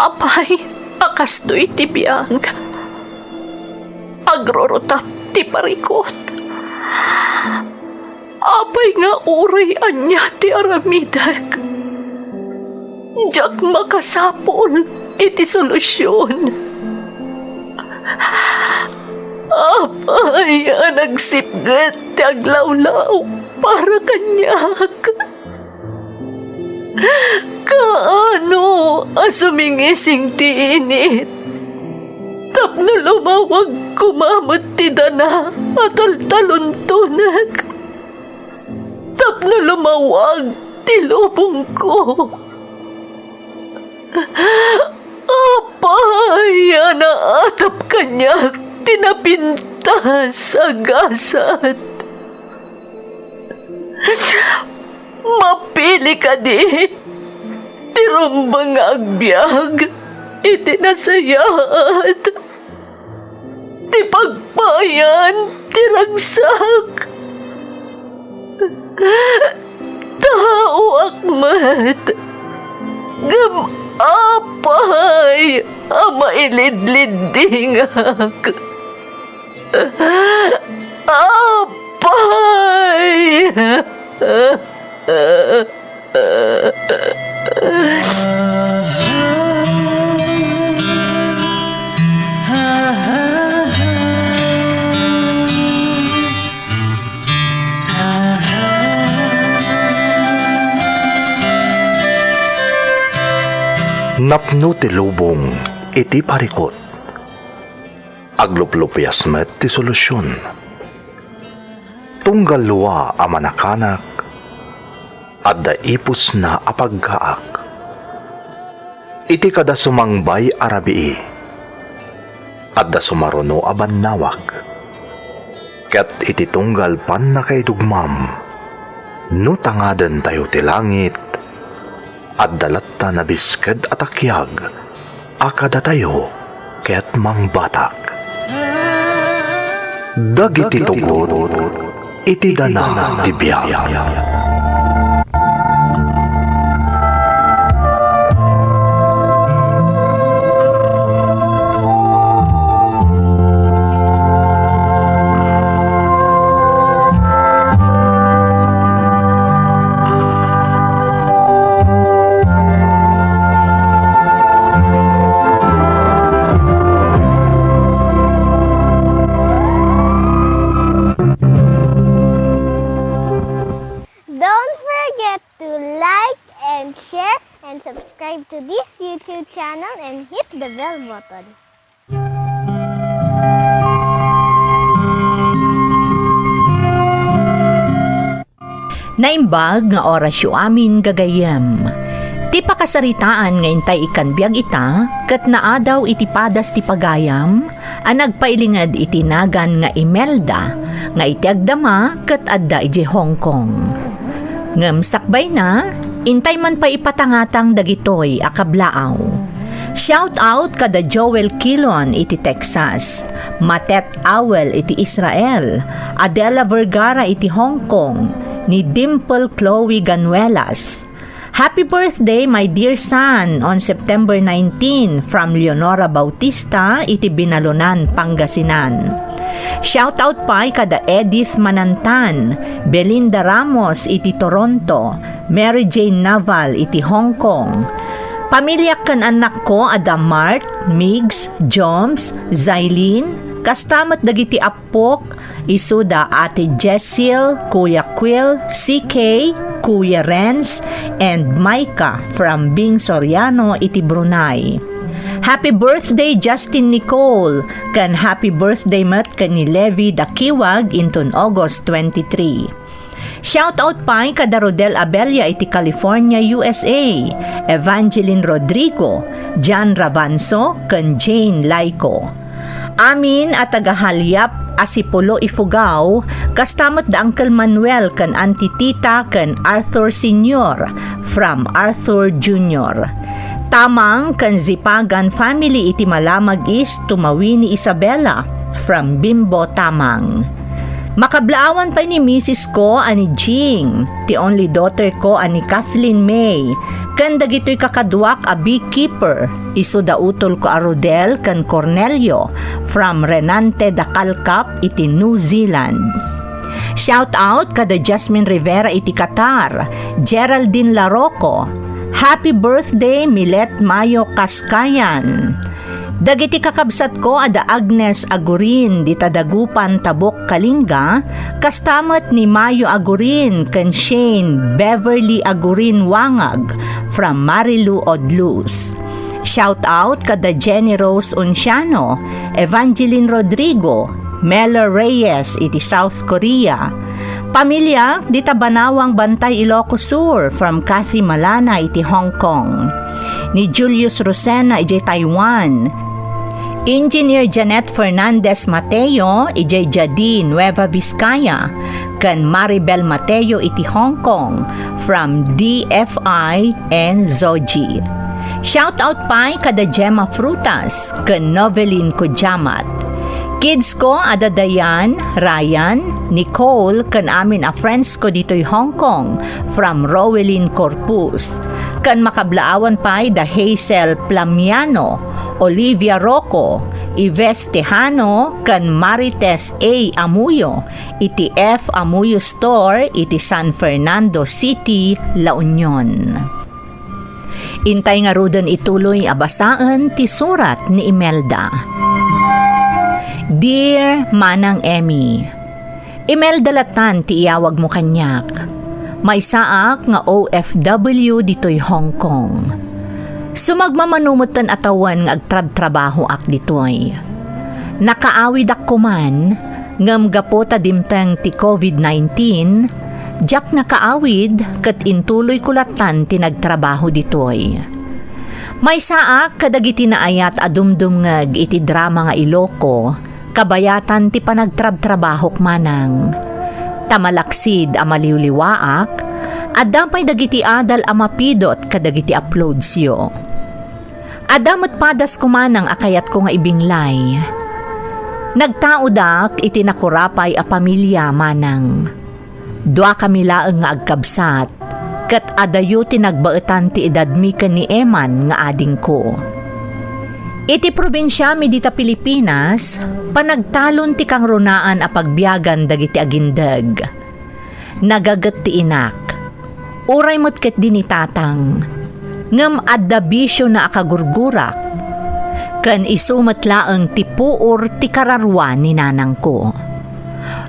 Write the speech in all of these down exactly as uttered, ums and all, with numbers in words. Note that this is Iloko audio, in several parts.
Apay, a kastoy ti biag. Agrurutap ti parikut. Apay nga uray ania ti aramidek, diak makasapul iti solusion. Apay a nagsipget ti aglawlaw para kaniak. Kaano a sumingising ti init tapno lumawag koma met ti dana a taltaluntonek, tapno lumawag ti lubongko? Apay a naatap kaniak ti napintas a gasat? Mapili kadi ti rumbeng nga agbiag iti nasayaat, ti pagpayan ti ragsak? Taoak met, ngem apay a mailidliddingak? Apay! Napno ti lubong iti parikut. Agluplupias met ti solusion. Tunggal lua a manakanak, adda ipusna a paggaak. Iti kada sumangbay a rabii, adda sumaruno a bannawag. Ket iti tunggal pannakaidugmam, no tangadentayo ti langit, adda latta nabisked a takiag a kadatayo ket mangbatak. Dagiti tugot iti dana ti biag. Don't forget to like and share and subscribe to this YouTube channel and hit the bell button. Naimbag nga orasyo amin, gagayyem. Ti pakasaritaan nga intay ikkan biag ita ket naadaw iti padas ti pagayam a nagpailinged iti nagan nga Imelda nga iti agdama ket adda idiay Hong Kong. Ngem sakbayna, intay man pay ipatangatang dagitoy a kablaaw. Shout out kada Joel Kilon iti Texas, Matet Awel iti Israel, Adela Vergara iti Hong Kong, ni Dimple Chloe Ganuelas. Happy birthday, my dear son, on September nineteen, from Leonora Bautista iti Binalonan, Pangasinan. Shout out pay kada Edith Manantan, Belinda Ramos iti Toronto, Mary Jane Naval iti Hong Kong. Pamiliak ken annakko a da Mart, Migs, Joms, Zailin, kasta met dagiti appok, isuda Ate Jessil, Kuya Quil, C K, Kuya Renz, and Micah from Bing Soriano iti Brunei. Happy birthday, Justin Nicole, ken happy birthday met ken ni Levi Dakiwag inton August twenty-three. Shout out pay kada Rodel Abella iti California, U S A, Evangeline Rodrigo, Jan Rabanso, ken Jane Laico. Amin a taga-Halyap a Sipulo, Ifugao, kasta met da Uncle Manuel ken Auntie Tita ken Arthur Senior from Arthur Junior. Tamang ken Zipagan family iti Malamag East, Tumawini, Isabela from Bimbo Tamang. Makablaawan pay ni misis ko a ni Jing, ti only daughter ko a ni Kathleen May, ken dagitoy kakaduak a beekeeper, isu da utolko a Rodel ken Cornelio, from Renante da Calcap iti New Zealand. Shout out kada Jasmine Rivera iti Qatar, Geraldine Laroco, Happy birthday, Milet Mayo Kaskayan! Dagiti kakabsatko a da Agnes Agurin dita Dagupan, Tabuk, Kalinga, kasta met ni Mayo Agurin ken Shane Beverly Agurin Wangag from Marilu, Odlus. Shout out kada Jenny Rose Unciano, Evangeline Rodrigo, Melo Reyes iti South Korea. Pamiliak dita Banawang, Bantay, Ilocos Sur, from Kathy Malana iti Hong Kong. Ni Julius Rosena idiay Taiwan. Engineer Janet Fernandez Mateo idiay Jadi, Nueva Vizcaya, ken Maribel Mateo iti Hong Kong, from D F I and Zoji. Shout out pay kada Gemma Frutas ken Novelin Kujamat. Kids ko a da Dayan, Ryan, Nicole, ken amin a friends ko ditoy Hong Kong, from Rowelyn Corpus. Ken makablaawan pay da Hazel Plamiano, Olivia Rocco, Ives Tejano, ken Marites A Amuyo, iti F Amuyo Store, iti San Fernando City, La Union. Intay ngaruden ituloy a basaen ti surat ni Imelda. Dear Manang Emmy, Imelda latan ti iyawagmo kaniak. Maysaak nga O F W ditoy Hong Kong. Sumagmamano metten a tawen nga agtrabtrabahoak ditoy. Nakaawidak koman, ngem gapu ta dimteng ti covid nineteen, diak nakaawid ket intuloyko latan ti nagtrabaho ditoy. Maysaak kadagiti naayat a dumdumngeg iti drama nga Iloko, kabayatan ti panagtrabtrabahok manang. Ta malaksid a maliwliwaak, adda pay dagiti adal a mapidot kadagiti uploadsyo. Adda met padas ko manang a kayatko nga ibinglay. Nagtaodak iti nakurapay a pamilia manang. Duakami laeng nga agkabsat, ket adayo ti nagbaetan ti edadmi ken ni Eman nga adingko. Iti probinsiami dita Pilipinas, panagtalon ti kangrunaan a pagbiagan dagiti agindeg. Nagaget ti inak. Uray met ketdi ni tatang. Ngem adda bisiona a kagurgurak. Ken isu met laeng ti puor ti kararua ni nanangko.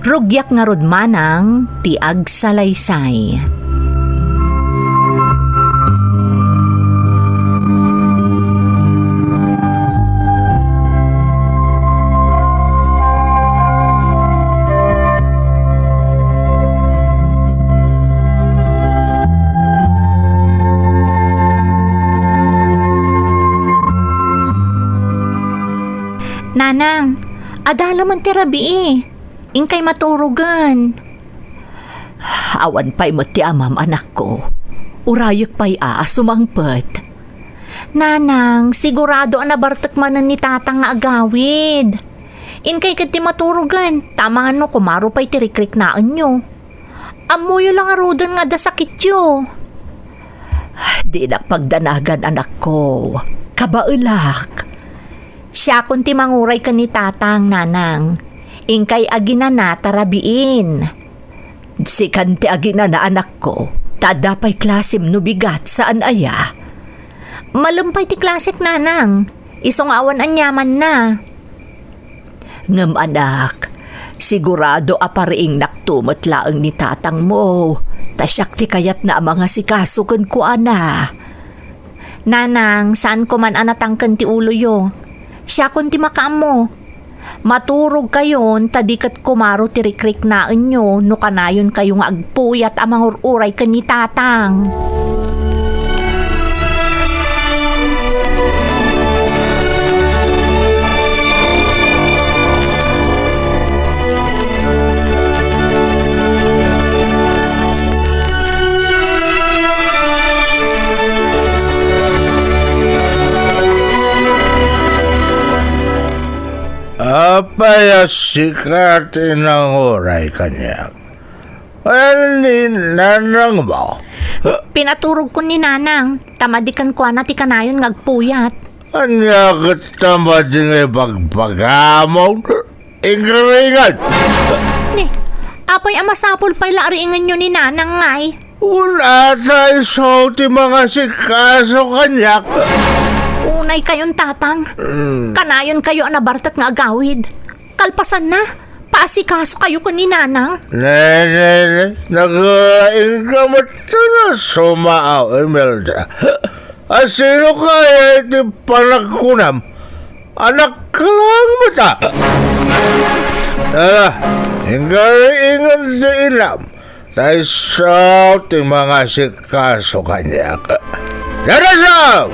Rugiak ngarud manang ti agsalaysay. Nanang, adda la man ti rabii. Inkay maturogen. Awan pay met ti amam, anakko. Urayek pay a, a sumangpet. Nanang, sigurado a nabartek manen ni tatang nga agawid. Inkay ketdi maturogen, ta amangan no kumaro pay ti rikriknaenyo. Ammoyo la ngaruden nga adda sakityo. Dinak pagdanagan, anakko. Kabaelak. Siakon ti manguray ken ni tatang, nanang. Inkay aginana ta rabiin. Sikan ti aginana, anakko, ta adda pay klasem no bigat, saan aya? Malem pay ti klasek, nanang. Isu nga awan aniamanna. Ngem, anak, sigurado a pariingnak met laeng ni tatangmo, ta siak ti kayatna a mangasikaso kenkuana. Nanang, saanko man a natangken ti uloyo. Siakon ti makaammo. Maturogkayon ta di ket kumaro ti rikriknaenyo no kanayonkayo nga agpuyat a mangur-uray ken ni tatang. Apay a sika ti nanguray kaniak? Wen ni nanangmo? Pinaturogkon ni Nanang, ta madi kenkuana ti kanayon nga agpuyat. Ania ket ta madi nga ibagbagamon? Ingaringan! Ni, apay a masapul pay la a riingenyo ni Nanang ngay? Wen ata isu ti mangasikaso kaniak. Unay kayon, Tatang. Mm. Kanayon kayo a nabartek nga agawid. Kalpasanna, paasikaso kayo ken ni Nanang. Ne, ne, ne. Naglaing ka met na sumaaw, Imelda. A sino kaya iti panagkunam? Anak lang mata. Ala, ingaringan di inam. Ta isu ti mangasikaso kaniak. Darasaw!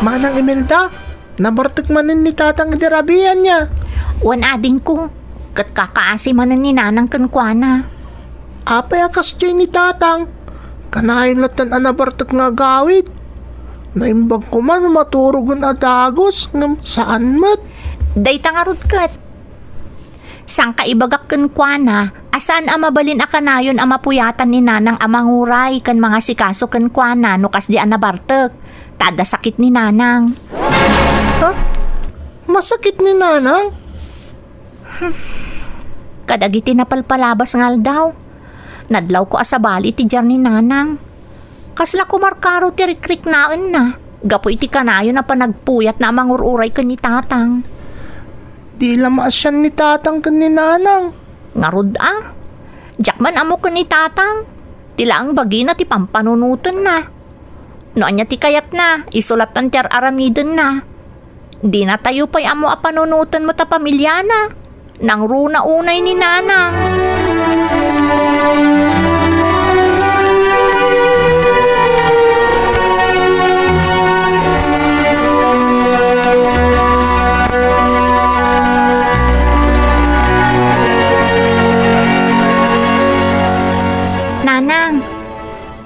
Manang Imelda, nabartek manen ni Tatang idi rabiianna. Wen adingko, ket kakaasi manen ni Nanang kenkuana. Apay a kasdiay ni Tatang? Kanayon latta a nabartek nga agawid. Naimbag koma no maturogen a dagus, ngem saan met. Dayta ngarud ket. Sangkaibagak kenkuana a saan a mabalin a kanayon a mapuyatan ni Nanang a manguray ken mangasikaso kenkuana no kasdi a nabartek, ta adda sakit ni Nanang. Ha? Masakit ni Nanang? Kadagiti napalpalabas nga aldaw, nadlawko a sabali iti diar ni Nanang. Kasla kumarkaro ti rikriknaenna gapu iti kanayon a panagpuyatna a mangur-uray ken ni Tatang. Di la maasian ni Tatang ken ni Nanang. Ngarud a, diak man ammo ken ni Tatang. Ti laeng bagina ti pampanunotenna. No ania ti kayatna, isu lattan ti ar-aramidenna. Dinatayo pay ammo a panunoten met a pamiliana. Nangruna unay ni Nanang. Nanang,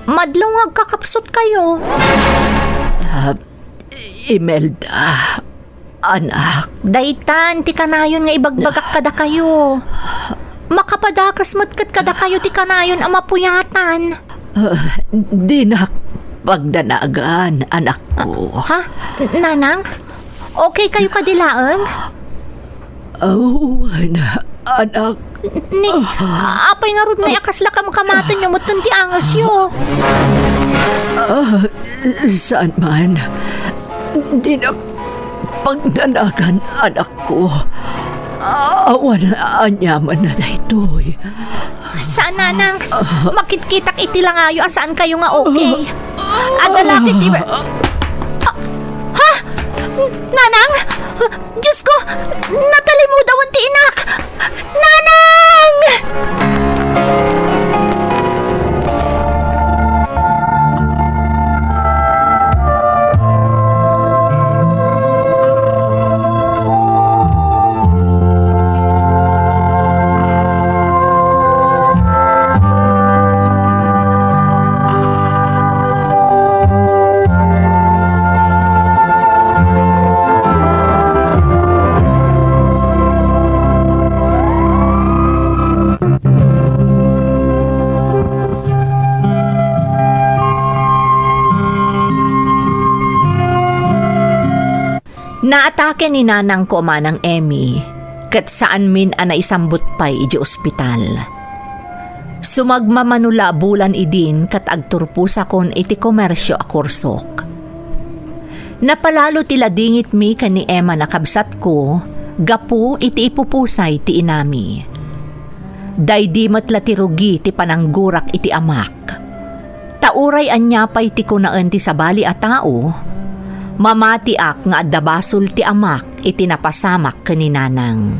madlaw nga agkakapsut kayo. Ah, Imelda, anak. Daytan ti kanayon nga ibagbagak kadakayo. Makapadakas met ket kadakayo ti kanayon a mapuyatan. Ah, dinak pagdanagan, anakko. Ha? Nanang? Okay kayo kadi laeng? Awan, anak. Ni, apay ngarud nga kasla kamkamatenyo metten ti angesyo? Ah, saan man. Dinak pagdanagan, anakko. Awan aniaman na daytoy. Saan, Nanang? Makitkitak iti langayo a saan kayo nga okay. Adda lakit iba. Ah, ha? Nanang? Diyos ko! Natalimudawan ti inak! Nanang! Naatake ni nanangko a manang Emmy, ket saanmin a naisambut pay idiay ospital. Sumagmamano la a bulan idin ket agturposakon iti komersio a kursok. Napalalo ti ladingitmi ken ni Emma a kabsatko gapu iti ipupusay ti inami. Daydi met la ti rugi ti pananggurak iti amak. Ta uray ania pay ti kunaen ti sabali a tao, mamatiak nga adda basol ti amak iti napasamak ken ni nanang.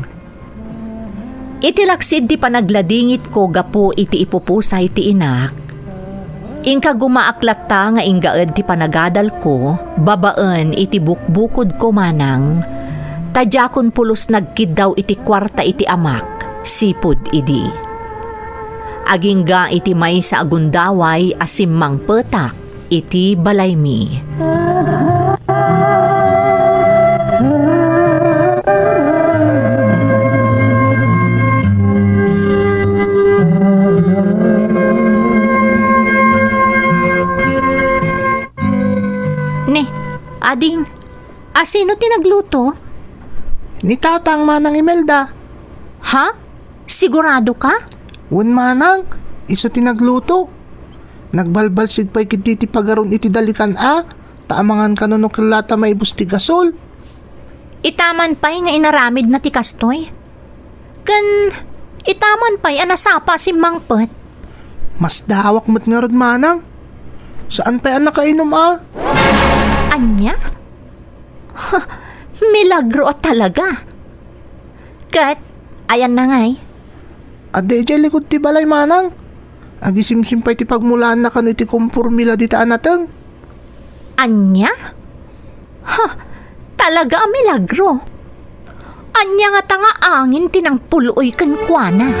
Iti laksid ti panagladingitko gapu iti ipupusay ti inak, inkagumaak latta nga inggaed ti panagadalko babaen iti bukbukodko manang, ta diakon pulos nagkiddaw iti kuarta iti amak sipud idi. agingga iti maysa a gundaway a simmangpetak iti balaymi. Ne, ading, asino ti nagluto? Ni Tatang, Manang Imelda. Ha? Sigurado ka? Wen, Manang, isu ti nagluto. Nagbalbalsig pay ketdi ti pagaron iti dalikan a, ta amangan kano no kella ta maibus ti gasol. Itaman pay nga inaramidna ti kastoy. Ken itaman pay a nasapa a simmangpet. Masdaawak met ngarud, Manang. Saan pay a nakainom a? Ania? Ha, milagro a talaga. Ket, ayanna ngay? Adda idiay likod ti balay, Manang. Agisimsim pay ti pagmulaanna kano iti kompormila dita a nateng. Ania? Ha, talaga a milagro. Ania ngata nga angin ti nangpul-oy kenkuana?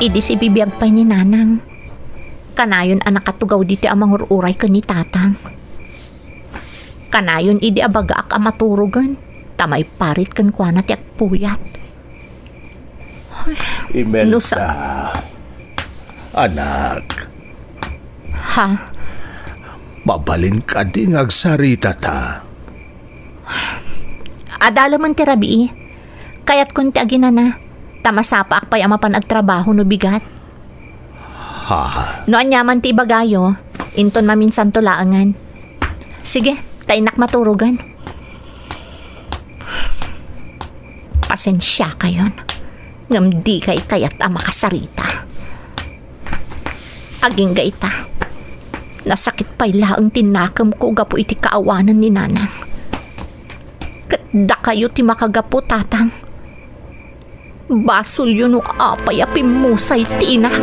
Idi sibibiag pay ni Nanang, kanayon a nakatugaw ditoy a mangur-uray ken ni Tatang. Kanayon idi abagaak a maturogen, ta maiparit kenkuana ti agpuyat. Ay, Imelda, no sa- anak. Ha? Mabalin kadi nga agsaritata? Adalemen ti rabii. Kayatkon ti aginana, ta masapaak pay a mapan agtrabaho no bigat. Ha? No aniaman ti ibagayo, inton maminsanto laengen. Sige, ta innak maturogen. Pasensiakayon, ngem dikay kayat a makasarita. Agingga ita, nasakit pay laeng ti nakemko gapu iti kaawanan ni Nanang. Ket dakayo ti makagapu, Tatang. Basolyo no apay a pimmusay ti inak.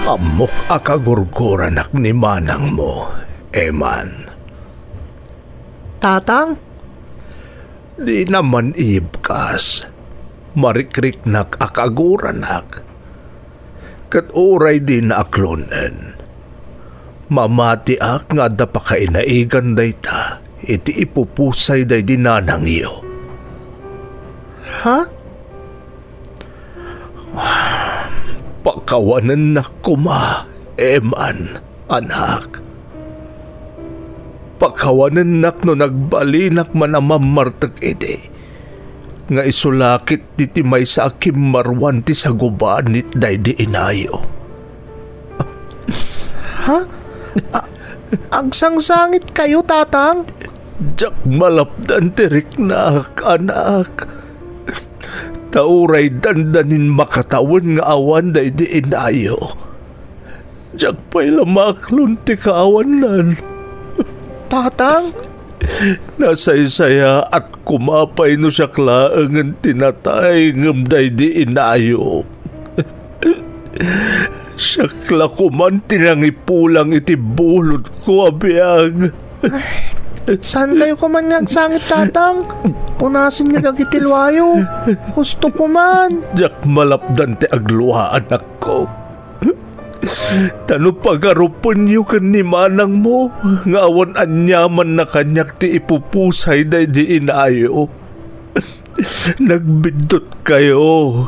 Ammok a kagurguranak ni manangmo, Eman. Tatang? Dina man ibkas. Marikriknak a kaguranak. Ket uray dina aklon-en, mamatiak nga adda pakainaigan dayta iti ipupusay daydi nanangyo. Ha? Pakawanennak koma, Eman, anak. Pakawanennak no nagbalinak man a mammartek idi nga isu la ketdi ti maysa a kimmaruan ti sagubanit daydi inayo. Ha? A-, agsangsangitkayo, Tatang? Diak malapdan ti riknak, anak. Ta uray dandanin makatawen nga awan daydi inayo, diak pay la maaklon ti kaawannan. Tatang? Nasaysayaat koma pay no siak laengen ti natay ngem daydi inayo. Siak la koman ti nangipulang iti bulodko a biag. Saankayo koman nga agsangit, Tatang? Punasenyo dagiti luayo. Husto koman. Diak malapdan ti aglua, anakko. Ta no pagarupenyo ken ni manangmo nga awan aniamanna kaniak ti ipupusay daydi inayo, nagbiddutkayo.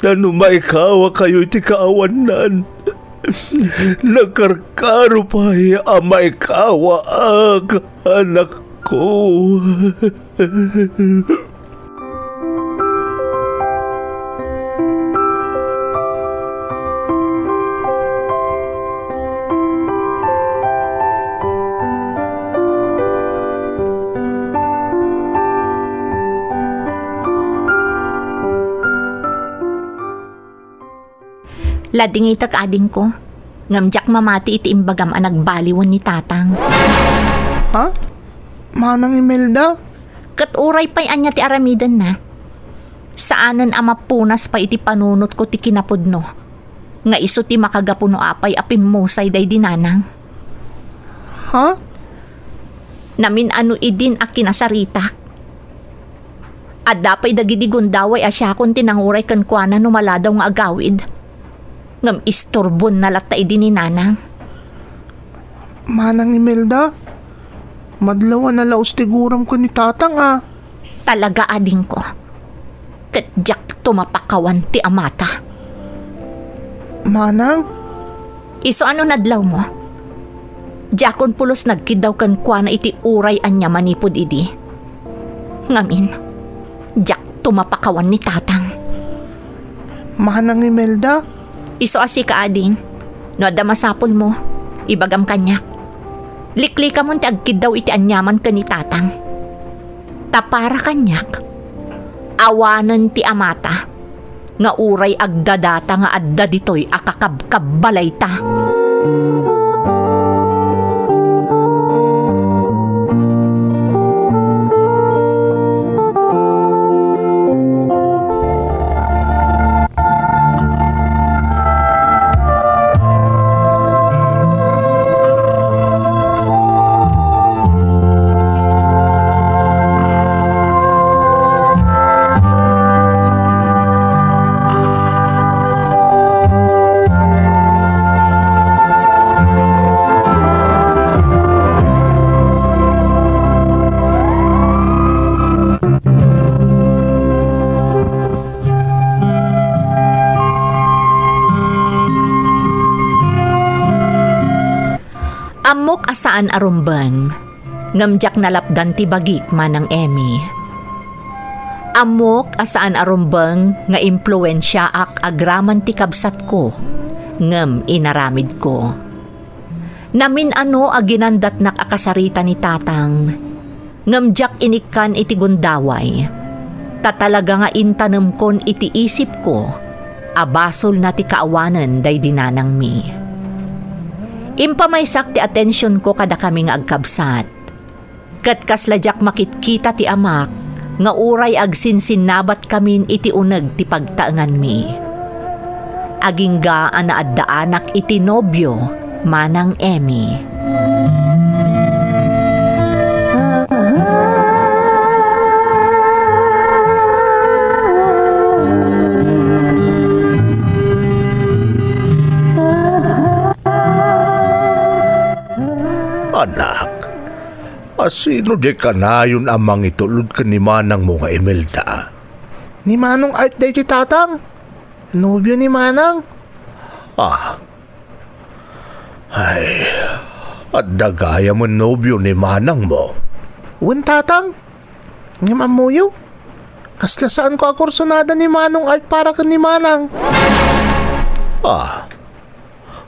Ta no maikawakayo iti kaawannan, nakarkaro pay a maikawaak, anakko. Ladingitek, adingko, ngem diak mamati iti imbagam a nagbaliwen ni Tatang. Ha? Manang Imelda? Ket uray pay ania ti aramidenna, saanen a mapunas pay iti panunotko ti kinapudno, nga isu ti makagapu no apay a pimmusay daydi nanang. Ha? Namin-ano idin a kinasaritak. Adda pay dagidi gundaway a siakon ti nanguray kenkuana no maladaw nga agawid. Ngem isturbonna latta idi ni Nanang. Manang Imelda, madlaw a nalaus ti guram ken ni Tatang a. Talaga, adingko. Ket diakto mapakawan ti amata. Manang? Isu a no nadlawmo, diakon pulos nagkiddaw kenkuana iti uray ania manipud idi. Ngamin, diakto mapakawan ni Tatang. Manang Imelda? Isu a sika, ading. No adda masapulmo, ibagam kaniak. Liklikamon ti agkiddaw iti aniaman ken ni Tatang. Ta para kaniak, awanen ti amata nga uray agdadata nga adda ditoy a kakabkabbalayta. Ammok a saan a rumbeng, ngem diak nalapdan ti bagik, Manang Emmy. Ammok a saan a rumbeng nga impluensiaak agraman ti kabsatko, ngem inaramidko. Namin-ano a ginandatnak a kasarita ni Tatang, ngem diak inikkan iti gundaway, ta talaga nga intanemkon iti isipko a basolna ti kaawanen daydi nanangmi. Impamaysak ti atensionko kadakami nga agkabsat, ket kasla diak makitkita ti amak nga uray agsinsinnabatkamin iti uneg ti pagtaenganmi. Agingga a naaddaanak iti nobio, Manang Emmy. Anak, a sino diay kanayon a mangitulod ken ni manangmo nga Imelda? Ni Manong Art daytoy, Tatang. Nobio ni Manang. Ah. Ay, adda gayam a nobio ni manangmo. Wen, Tatang. Ngem ammoyo, kasla saanko a kursonada ni Manong Art para ken ni Manang. Ah,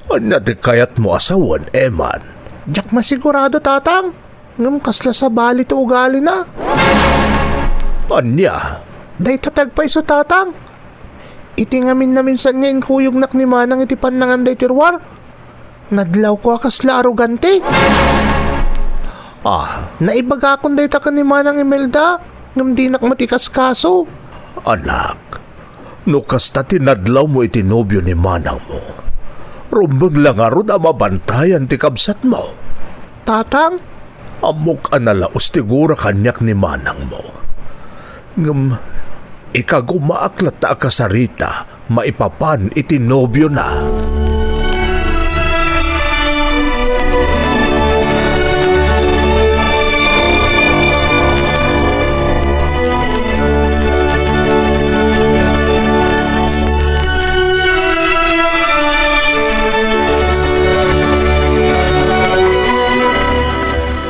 ania ti kayatmo a sawen, Eman? Diak masigurado, Tatang. Ngem kasla sabali ti ugalina. Ania? Dayta ti agpayso, Tatang. Iti ngamin-naminsan nga inkuyognak ni Manang iti pannangan daytoy ruar, nadlawko a kasla arogante. Ah. Naibagakon dayta ken ni Manang Imelda, ngem dinak met ikaskaso. Anak, no kasta ti nadlawmo iti nobio ni manangmo, rumbeng la ngarud a mabantayan ti kabsatmo. Tatang? Ammok a nalaus ti gura kaniak ni manangmo. Ngem ikagumaak latta a kasarita maipapan iti nobiona.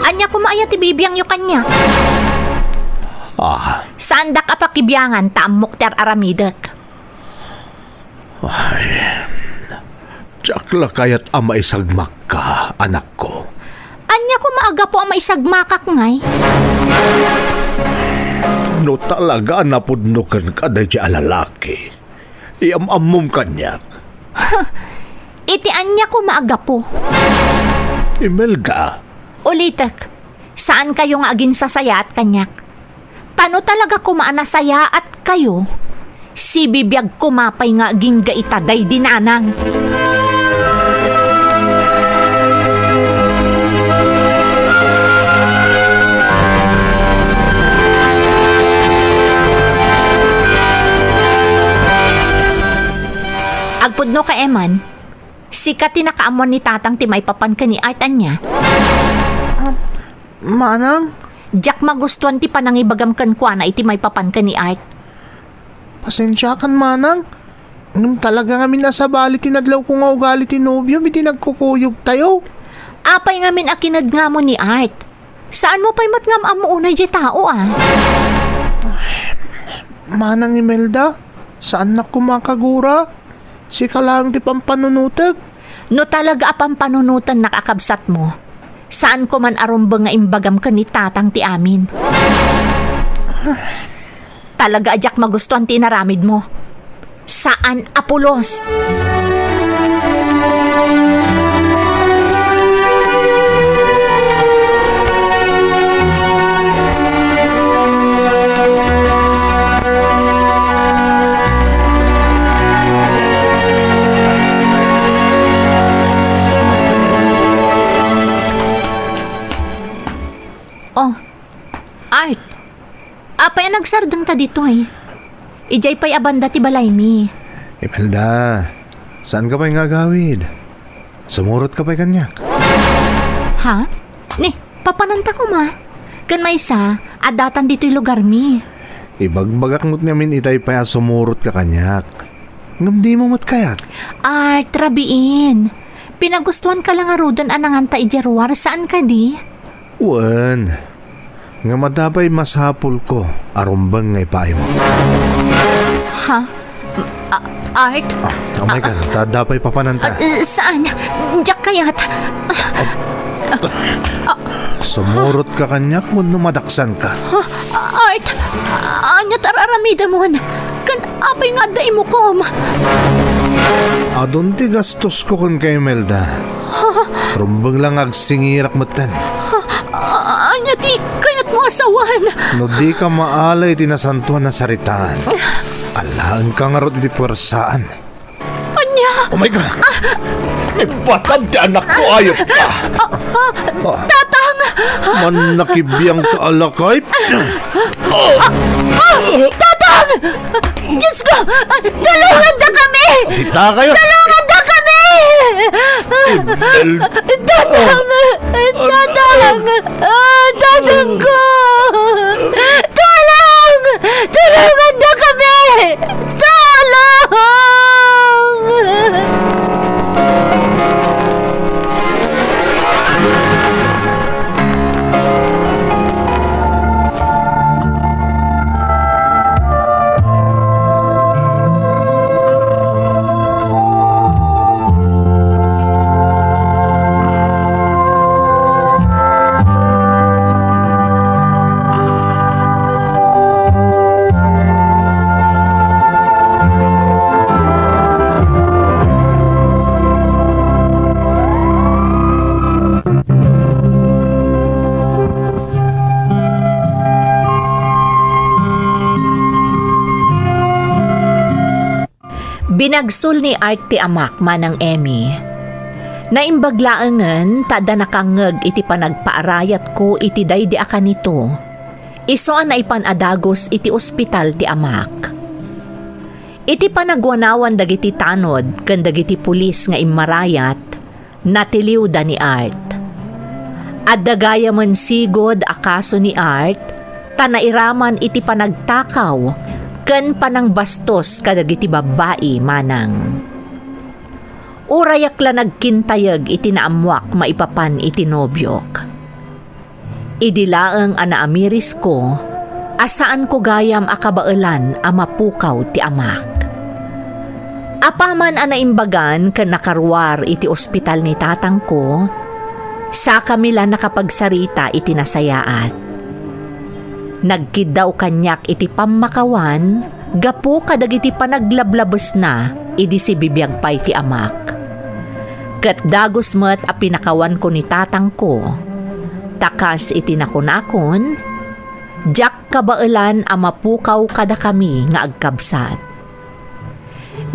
Ania koma aya ti bibiangyo kaniak? Ah. Saandak a pakibiangan ta ammok ti ar-aramidek. Ay, diak la kayat a maisagmakka, anakko. Ania koma a gapu a maisagmakak ngay? No talaga a napudno kenka daydiay a lalaki, iam-ammom kaniak. Iti ania koma a gapu? Imelda. Ulitek, saankayo nga aginsasayaat kaniak. Ta no talaga koma a nasayaatkayo, sibibiag koma pay nga agingga ita daydi nanang. Agpudno ka, Eman. Sika ti nakaammuan ni Tatang ti maipapan ken ni Art, ania? Ah, manang? Diak magustuan ti panangibagam kenkuana iti maipapan ken ni Art. Pasensiakan, manang. Ngem talaga ngamin a sabali ti nadlawko nga ugali ti nobiom iti nagkukuyogtayo. Apay ngamin a kinedngam ni Art? Saanmo pay met nga am-ammo unay diay tao, a? Manang Imelda, saannak koma a kagura. Sika laeng ti pampanunotek. No talaga a pampanunotennak a kabsatmo, saanko man a rumbeng nga imbagam ken ni Tatang ti amin. Talaga a diak magustuan ti inaramidmo. Saan a pulos. Oh, Art. Apay a nagsardengta ditoy? Idiay pay a banda ti balaymi. Imelda, saanka pay nga agawid? Sumurotka pay kaniak. Ha? Ni, papananta koma. Ken maysa, addatan ditoy lugarmi. Ibagbagak met ngamin itay pay a sumurotka kaniak. Ngem dimo met kayat? Art, rabiin. Pinagustuanka la ngaruden a nanganta idiay ruar, saan kadi? Wen. Ngem adda pay masapulko a rumbeng nga ipaaymo. Ha? A-, Art? Ah, umay ka, ta adda pay papananta. Ah, eh, saan? Diak kayat. Sumurotka kaniak wenno madaksanka? Ah, Art, ania ti ar-aramidemon? Ken apay nga adda imukom? Adun ti gastosko kenka, Imelda. Rumbeng la nga agsingirak metten. Ah, ania ti kayatmo a sawen? No dika maala iti nasantoan a saritaan, alaenka ngarud iti puersaan. Ania? Oh my God! Ipatag ti anakko, ayupka! Ah, ah, Ah. Tatang! Mannakibiangka a lakay? Ah, ah, Tatang! Diyos ko! Tulungandakami! Dita kayo! Tulungandakami! Imelda! Tatang! Tatang! Ah, tatang ko! Tulong! Tulungandakami! Tulong! Binagsul ni Art ti amak, Manang Emmy. Naimbag laengen ta adda nakangngeg iti panagpaarayatko iti daydi a kanito, isu a naipan a dagus iti ospital ti amak. Iti panagwanawan dagiti tanod ken dagiti pulis nga immarayat, natiliwda ni Art. Adda gayamen sigud a kaso ni Art ta nairaman iti panagtakaw ken panangbastos kadagiti babbai, Manang. Urayak la nagkintayeg iti naammoak maipapan iti nobiok. Idi laeng a naamirisko a saanko gayam a kabaelan a mapukaw ti amak. Apaman a naimbagan ken nakaruar iti ospital ni tatangko, sakami la nakapagsarita iti nasayaat. Nagkiddaw kaniak iti pammakawan gapu kadagiti panaglablabesna idi sibibiag pay ti amak. Ket dagus met a pinakawanko ni tatangko, ta kas iti nakunakon, diak kabaelan a mapukaw kadakami nga agkabsat.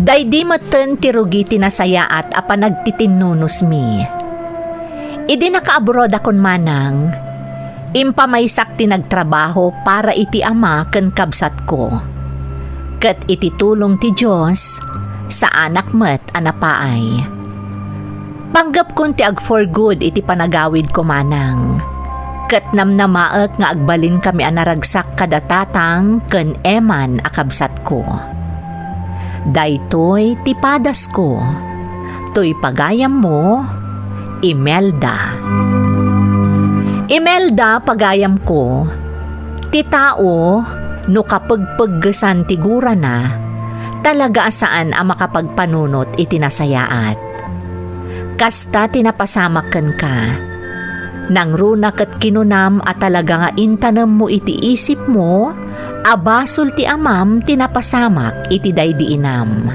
Daydi metten ti rugi ti nasayaat a panagtitinnunosmi. Idi nakaabroadakon manang, impamaysak ti nagtrabaho para iti ama ken kabsatko. Ket iti tulong ti Dios, saanak met a napaay. Panggepkon ti ag-for good iti panagawidko manang. Ket namnamaek nga agbalinkami a naragsak kada tatang ken Eman a kabsatko. Daytoy ti padasko. Toy pagayammo, Imelda. Imelda, pagayamko, ti tao, no kapegpeggesan ti gurana, talaga a saan a makapagpanunot iti nasayaat. Kasta ti napasamak kenka. Nangruna ket kinunam a talaga nga intanemmo iti isipmo a basol ti amam ti napasamak iti daydi inam.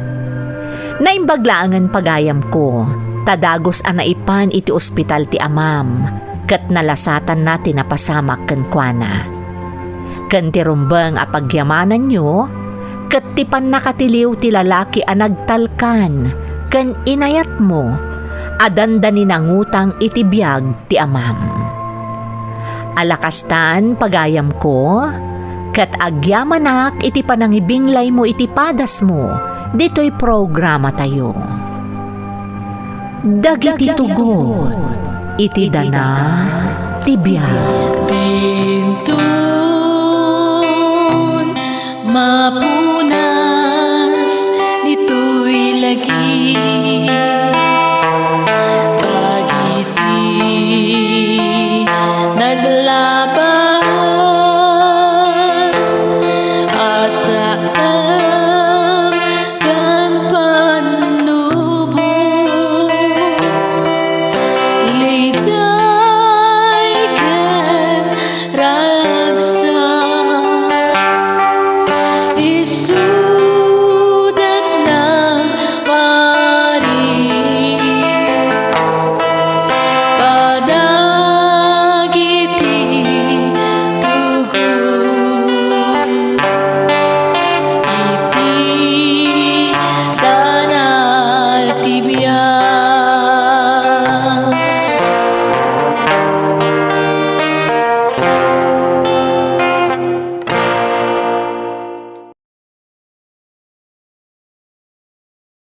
Naimbag laengen pagayamko, ta dagus a naipan iti ospital ti amam, ket nalasatanna ti napasamak kenkuana. Ken ti rumbeng a pagyamananyo, ket ti pannakatiliw ti lalaki a nagtalkan ken inayatmo a dandani nangutang iti biag ti amam. Alakastan, pagayamko, ket agyamanak iti panangibinglaymo iti padasmo ditoy programatayo. Dagiti tugot iti dana ti biag. Dinton mapu-